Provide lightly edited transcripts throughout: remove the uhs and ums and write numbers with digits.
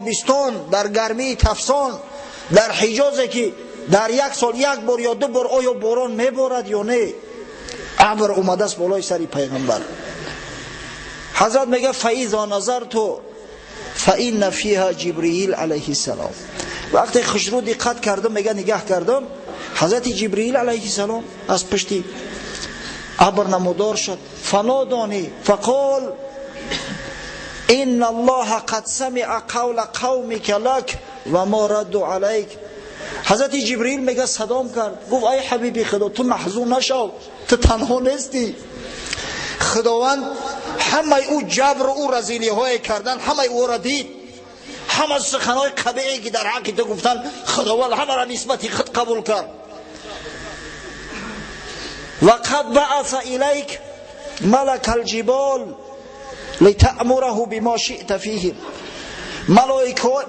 Бистон дар гармии тафсон дар Ҳиҷозе ки дар як сол як бор ё ду бор оё борон меборад ё не, абр омадааст болои сари пайғамбар. Ҳазрат мега фаизо назарту фаинна фиҳа Ҷибриил алайҳиссалом. Вақте хушрӯ диққат кардам, мега нигаҳ кардам, ҳазрати Ҷибриил алайҳиссалом аз пушти абр намудор шуд. Фанодони фақол инна аллоҳа қад самиа қавла қавмика лак ва мо радду алайк. Ҳазрати Ҷибриил мега садом кард, гуфт ай ҳабиби Худо, ту маҳзун нашав, ту танҳо нестӣ. Худованд ҳамаи ӯ ҷабру ӯ разилиҳое кардан, ҳамаи ӯро дид, ҳама суханҳои қабеҳе ки дар ҳаққи ту гуфтанд, Худованд ҳамаро нисбати худ қабул кард. Ва қад бааса илайк малака алҷибол литаъмураҳу бимо шиъта фиҳим.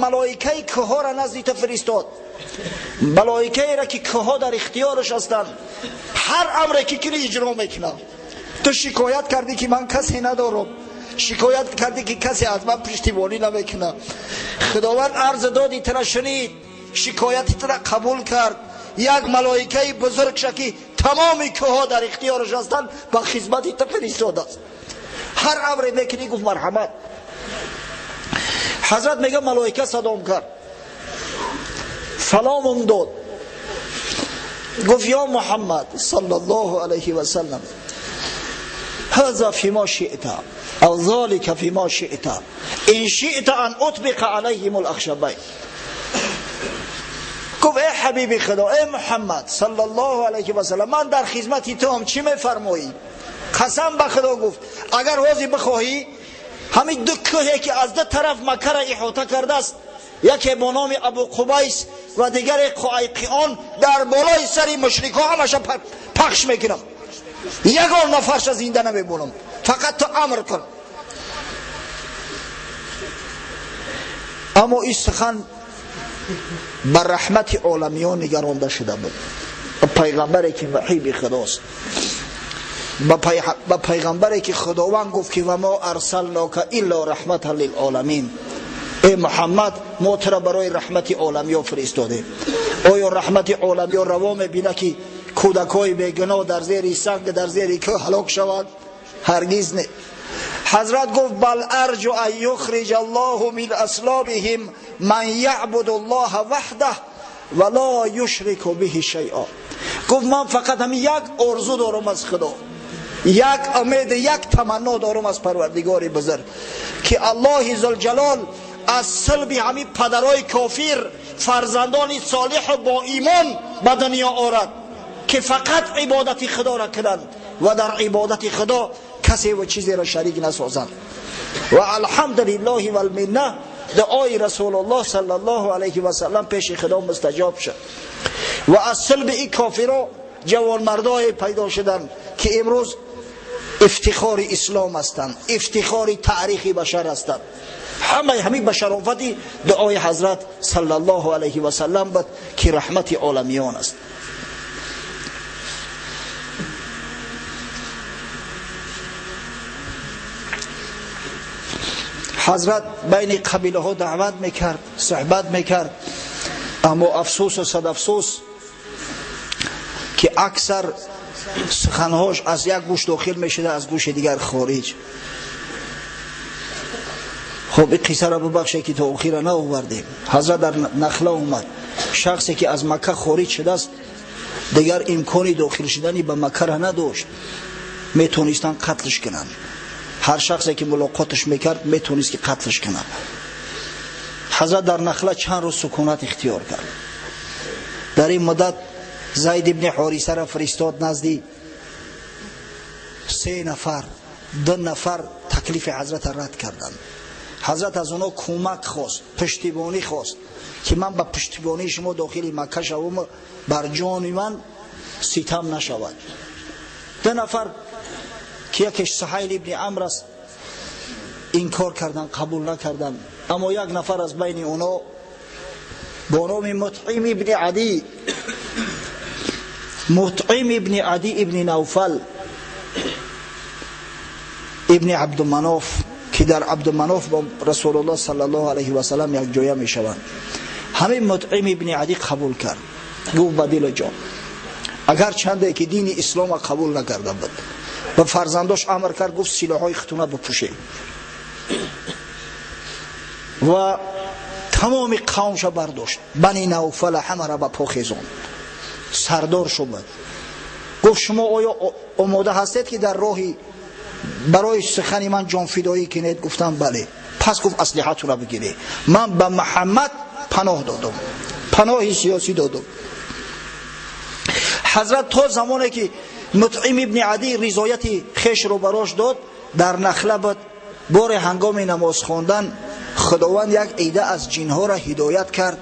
Малоикаи кӯҳҳоро назди ту фиристод, малоикаеро ки кӯҳҳо дар ихтиёраш ҳастанд, ҳар амре ки кунӣ иҷро мекунанд. Ту шикоят кардӣ ки ман касе надорам, шикоят кардӣ ки касе аз ман пуштибонӣ намекунад. Худованд арз доди тура шунид, шикояти тура қабул кард. Як малоикаи бузургша ки тамоми кӯҳҳо дар ихтиёраш ҳастанд ба хизмати ту фиристодааст. Ҳар амре мекунӣ, гуфт марҳамат. Ҳазрат мега малоика садом кард, саломум дод, гуфт ё Муҳаммад саллаллоҳу алайҳи васаллам, ҳаза фима шиъта ав залика фима шиъта ин шиъта ан утбиқа алайҳим алахшабайн. Гуфт эй ҳабиби Худо, эй Муҳаммад саллаллоҳу алайҳи васаллам, ман дар хизмати туам, чӣ мефармоӣ? Қасам ба Худо, гуфт агар ҳозир бихоҳӣ ҳамин ду кӯҳе ки аз ду тараф Маккара иҳота кардааст, яке бо номи Абу Қубайс ва дигаре Қуайқион, дар болои сари мушрикҳо ҳамаша пахш мекунам, ягон нафарша зинда намебонам, фақат ту амр кун. Аммо ин сухан ба раҳмати оламиён нигаронда шуда буд. Ба пайғамбаре ки ваҳиби Худост, ба пайғамбаре ки Худованд гуфт ки ва мо арсалнока илло раҳматан лилоламин. Эй Муҳаммад, мо тура барои раҳмати оламиён фиристодем. Оё раҳмати оламиён раво мебинад ки кӯдакҳои бегуноҳ дар зери санг, дар зери кӯҳ ҳалок шаванд? Ҳаргиз не. Ҳазрат гуфт бал арҷу ан юхриҷа аллоҳу мин аслобиҳим ман яъбуду аллоҳа ваҳдаҳ ва ло юшрику биҳи шайъа. Гуфт ман фақат ҳамин як орзу дорам аз Худо, як умед, як таманно дорам аз Парвардигори бузург, ки Аллоҳи зулҷалол аз силби ҳамин падарои кофир фарзандони солиҳу бо имон ба дунё орад, ки фақат ибодати Худоро кунанд ва дар ибодати Худо касе ва чизеро шарик насозанд. Ва алҳамдулиллоҳи валминна, дуои Расулуллоҳ саллаллоҳу алайҳи васаллам пеши Худо мустаҷоб шуд ва аз силби ин кофиро ҷавонмардое пайдо шуданд ки имрӯз ифтихори ислом ҳастанд, ифтихори таърихи башар ҳастанд. Ҳамаи ҳамин ба шарофати дуои ҳазрат саллаллоҳу алайҳи васаллам буд ки раҳмати оламиён аст. Ҳазрат байни қабилаҳо даъват мекард, суҳбат мекард, аммо афсӯсу сад афсӯс ки аксар суханҳош аз як гӯш дохил мешуда, аз гӯши дигар хориҷ. Хоб ин қиссаро бубахше ки то охира наовардем. Ҳазрат дар Нахла омад. Шахсе ки аз Макка хориҷ шудааст, дигар имкони дохил шудани ба Маккара надошт, метонистанд қатлш кунанд. Ҳар шахсе ки мулоқоташ мекард, метонист ки қатлш кунад. Ҳазрат дар Нахла чанд рӯз сукунат ихтиёр кард. Дар ин муддат Зайд ибни Ҳорисаро фиристод назди се нафар. Ду нафар таклифи ҳазратро рад карданд. Ҳазрат аз онҳо кӯмак хост, пуштибонӣ хост ки ман ба пуштибонии шумо дохили Макка шавам, бар ҷони ман ситам нашавад. Ду нафар ки якеш Суҳайл ибни Амр аст, инкор карданд, қабул накарданд. Аммо як нафар аз байни онҳо бо номи Мутъим ибни Адӣ, Мутъим ибни Адӣ ибни Навфал ибни Абдуманоф ки ки дар Абдуманоф бо Расулуллоҳ саллаллоҳу алайҳи васаллам якҷоя мешаванд. Ҳамин Мутъим ибни Адӣ қабул кард, гуфт ба дилу ҷон, агар чанде ки дини ислома қабул накарда буд, ба фарзандош амр кард, гуфт силоҳҳои худтона бипӯшед ва тамоми қавмша бардошт, Бани Навфала ҳамара ба по хезонд, сардор шуд. Гуфт шумо оё омода ҳастед ки дар роҳи барои сухани ман ҷонфидоӣ кунед? Гуфтам бале. Пас гуфт аслиҳатонро бигиред, ман ба Муҳаммад паноҳ додам, паноҳи сиёсӣ додам. Ҳазрат то замоне ки Мутъим ибни Адӣ ризояти хешро барош дод, дар Нахла буд. Боре ҳангоми намоз хондан Худованд як ида аз ҷинҳоро ҳидоят кард.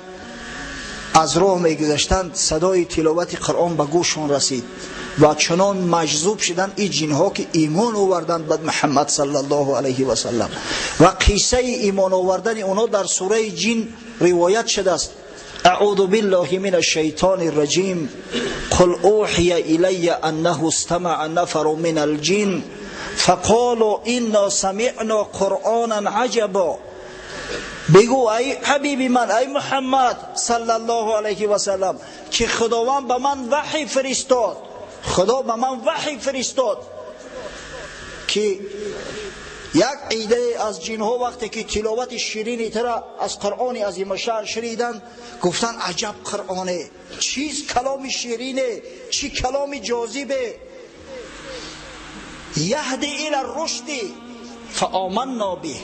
Аз роҳ мегузаштанд, садои тиловати Қуръон ба гӯшон расид ва чунон маҷзуб шуданд ин ҷинҳо ки имон оварданд ба Муҳаммад саллаллоҳу алайҳи васаллам. Ва қиссаи имон овардани онҳо дар сураи ҷин ривоят шудааст. أعوذ بالله من الشيطان الرجيم قل أوحي إلي أنه استمع نفر من الجن فقالوا إنا سمعنا قرآنا عجبا. بگو ای حبیبی من، ای محمد صلی الله علیه و سلم، که خداوند به من وحی فرستاد، خدا به من وحی فرستاد که یک عده از جنها وقتی که تلاوت شیرینی تر از قرآن عظیم الشأن شنیدند، گفتن عجب قرآنه، چیز کلام شیرینه، چی کلام جاذبه، یهدی الی الرشد فآمنا به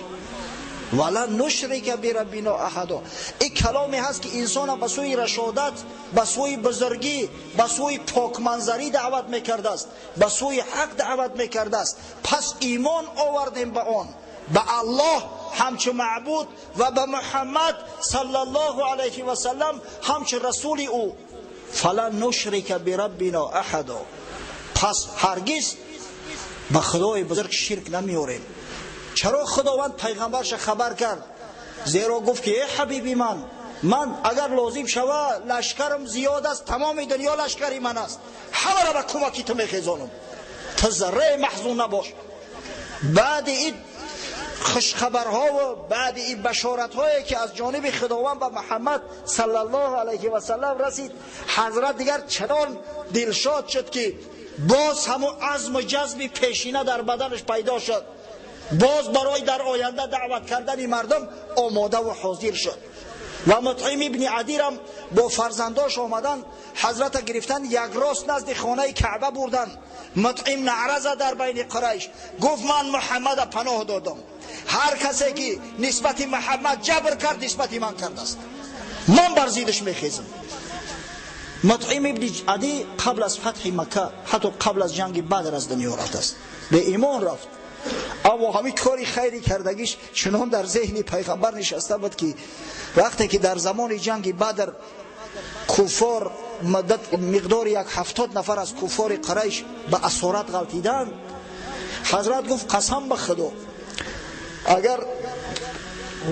ولا نشرک بربنا احدا. این کلامی هست که انسان به سوی رشادت، به سوی بزرگی، به سوی پاکمنظری دعوت میکرده است، به سوی حق دعوت میکرده است. پس ایمان آوردیم به آن، به الله همچو معبود و به محمد صلی الله علیه و سلم همچو رسول او. فلا نشرک بربنا احدا. پس هرگز به خدای بزرگ شرک نمیوریم. چرا خداوند پیغمبرش خبر کرد؟ زیرا گفت که ای حبیبی من، من اگر لازم شوه لشکرم زیاد است، تمام دنیا لشکری من است، همه را به کمکی تو میخیزانم، تو ذره محزون نباش. بعد این خوشخبرها و بعد این بشارت هایی که از جانب خداوند به محمد صلی الله علیه و سلم رسید، حضرت دیگر چنان دلشاد شد که باز همون عزم و جذب پیشینه در بدنش پیدا شد، باز برای در آینده دعوت کردن مردم آماده و حاضر شد. و مطعم ابن عدی هم با فرزنداش آمدن، حضرت گرفتن یک راست نزد خانه کعبه بردن. مطعم نعره زد در بین قریش، گفت من محمد پناه دادم، هر کسی که نسبت محمد جبر کرد نسبت من کرده است، من بر زیدش میخیزم. مطعم ابن عدی قبل از فتح مکه، حتی قبل از جنگ بدر از دنیا رفت است، به ایمان رفت. اما همین کاری خیری کردگیش چنان در ذهن پیغمبر نشسته بود که وقتی که در زمان جنگ بدر کفار مدت مقدار 70 نفر از کفار قریش به اسارت غلطیدند، حضرت گفت قسم به خدا اگر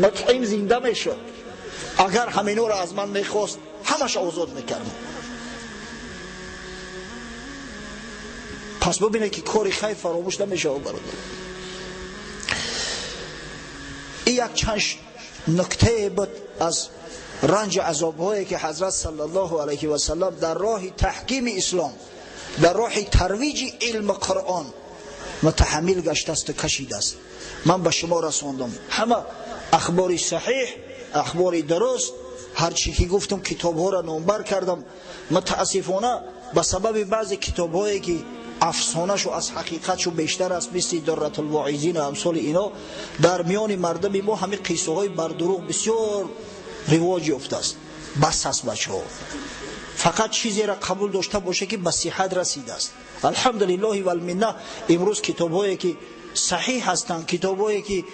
مطعم زنده میشد، اگر همینا را از من میخواست همش آزاد میکردم. پس ببینید که کاری خیر فراموش نمیشه برادر. این یک چند نکته بود از رنج عذابهایی که حضرت صلی الله علیه و سلم در راه تحکیم اسلام، در راه ترویج علم قرآن متحمل گشته است و کشیده است. من به شما رساندم همه اخبار صحیح، اخبار درست، هرچی که گفتم کتاب ها را نامبر کردم. متاسفانه به سبب بعضی کتاب هایی که افسانه‌شو از حقیقتشو بیشتر است، مثل درة الواعظین و امثال اینا، در میان مردم ما همه قصه های بر دروغ بسیار رواج یافته است. بس است بچه‌ها، فقط چیزی را قبول داشته باشه که به صحت رسیده است. الحمدلله والمنه امروز کتاب‌هایی که صحیح هستند، کتاب‌هایی که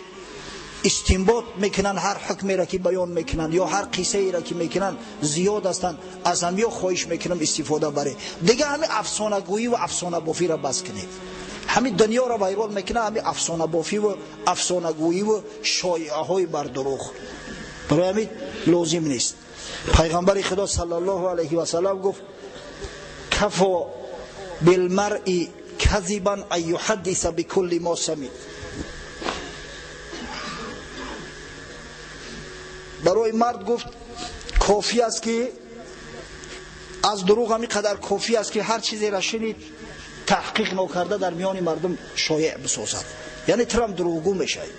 استنباط میکنن، هر حکمی را که بیان میکنن یا هر قصه ای را که میکنن زیاد هستند. از همیا خواهش میکنم استفاده بره دیگه. همین افسانه گویی و افسانه بافی را بس کنید. همین دنیا را ویران میکنه همین افسانه بافی و افسانه گویی و شایعه های بر دروغ. برای همین لازم نیست. پیغمبر خدا صلی الله علیه و سلم گفت کفا بالمرء کذبا ان یحدث بكل ما سمع. Барои мард гуфт кофӣ аст ки аз дурӯғ ҳамин қадар кофӣ аст ки ҳар чизеро шунид таҳқиқ нокарда дар миёни мардум шоеъ бисозад, яъне трам дурӯғгӯ мешавад.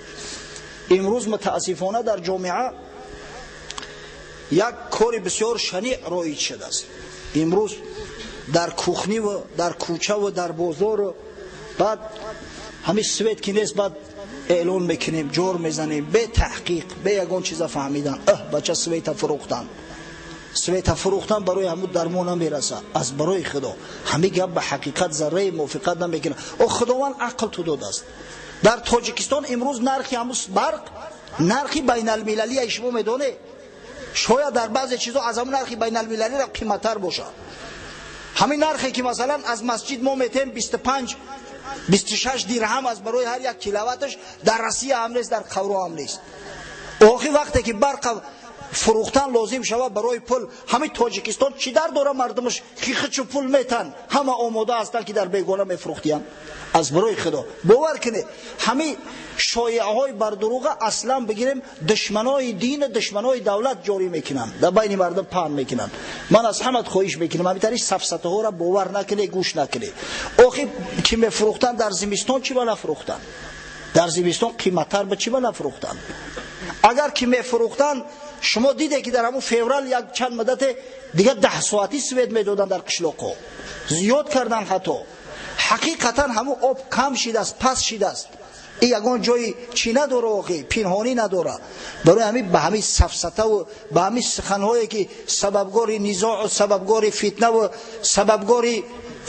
Имрӯз мутаассифона дар ҷомеа як кори бисёр шаниъ роиҷ шудааст. Имрӯз дар кухниву дар кӯчаву дар бозору баъд ҳамин свет ки нест, баъд эълон мекунем, ҷор мезанем бе таҳқиқ, бе ягон чиза фаҳмидан. Аҳ, бача, света фурӯхтан, света фурӯхтан барои ҳамун дармон намераса. Аз барои Худо, ҳамин гап ба ҳақиқат зарраи мувофиқат намекунад. О, Худованд ақл ту додааст. Дар Тоҷикистон имрӯз нархи ҳамун барқ нархи байналмилалия, шумо медонед, шояд дар баъзе чизо аз ҳамун нархи байналмилалиро қиматтар бошад. Ҳамин нархе ки масалан аз масҷид мо метем 25 26 дирҳам аз барои ҳар як киловатташ, дар Россия ҳам нест, дар Қавро ҳам нест. Охи, вақте ки барқа фурӯхтан лозим шавад барои пул, ҳамин Тоҷикистон чӣ дар дора? Мардумаш хихичу пул метан, ҳама омода ҳастанд ки дар бегона мефурӯхтиянд. Аз барои Худо, бовар кунед, ҳамин шоеаҳои бардурӯға аслан бигирем, душманои дину душманои давлат ҷорӣ мекунанд, дар байни мардум паҳн мекунанд. Ман аз ҳамат хоҳиш мекунам, ҳамин тари сафсатаҳоро бовар накунед, гӯш накунед. Охи, ки мефурӯхтанд дар зимистон, чӣ ба нафурӯхтанд? Дар зимистон қиматтар ба чӣ ба нафурӯхтанд? Агар ки мефурӯхтанд, шумо диде ки дар ҳамун феврал як чанд муддате дигар 10 соатӣ свет медоданд, дар қишлоқҳо зиёд кардан. Ҳатто ҳақиқатан ҳамун об кам шидааст, паст шидааст, и ягон ҷои чӣ надора, охи, пинҳонӣ надора. Барои ҳамин ба ҳамин сафсатаву ба ҳамин суханҳое ки сабабгори низоъу сабабгори фитнаву сабабгори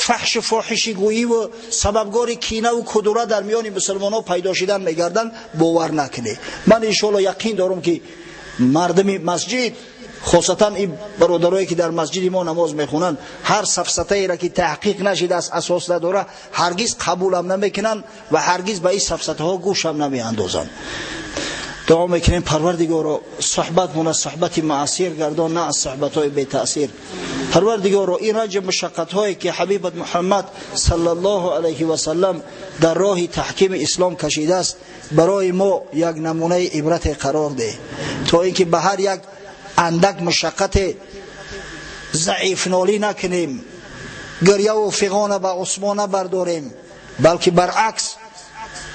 фаҳшу фоҳишигӯиву сабабгори кинаву кудура дар миёни мусулмонҳо пайдо шидан мегарданд, бовар накунед. Ман иншоалло яқин дорам, ки мардуми масҷид, хосатан ин бародарое ки дар масҷиди мо намоз мехонанд, ҳар сафсатаеро ки таҳқиқ нашидааст, асос надора, ҳаргиз қабулам намекунанд ва ҳаргиз ба ин сафсатаҳо гӯшам намеандозанд. Дуо мекунем: Парвардигоро, суҳбатмона суҳбати муассир гардон, на аз суҳбатҳои бетаъсир. Парвардигоро, ин ранҷи мушаққатҳое ки ҳабибат Муҳаммад саллаллоҳу алайҳи васаллам дар роҳи таҳкими ислом кашидааст, барои мо як намунаи ибрате қарор деҳ, то ин ки ба ҳар як андак мушаққате заифнолӣ накунем, гиряву фиғона ба осмон набардорем, балки баръакс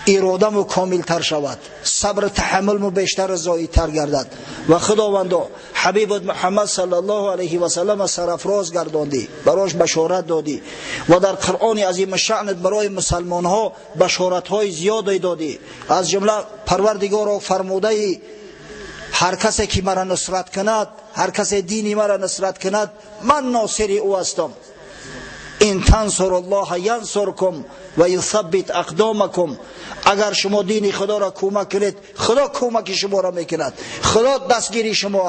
иродаму комилтар шавад, сабру таҳаммулму бештару зоидтар гардад. Ва Худовандо, ҳабибат Муҳаммад саллаллоҳу алайҳи васаллама сарафроз гардондӣ, барош башорат додӣ ва дар Қуръони азимушшаънат барои мусалмонҳо башоратҳои зиёде додӣ. Аз ҷумла, Парвардигоро, фармудаи: «Ҳар касе ки мара нусрат кунад, ҳар касе дини мара нусрат кунад, ман носири ӯ ҳастам», ин тансуруллоҳа янсуркум ва юсаббит ақдомакум. Агар шумо дини Худоро кӯмак кунед, Худо кӯмаки шуморо мекунад, Худо дастгири шумо.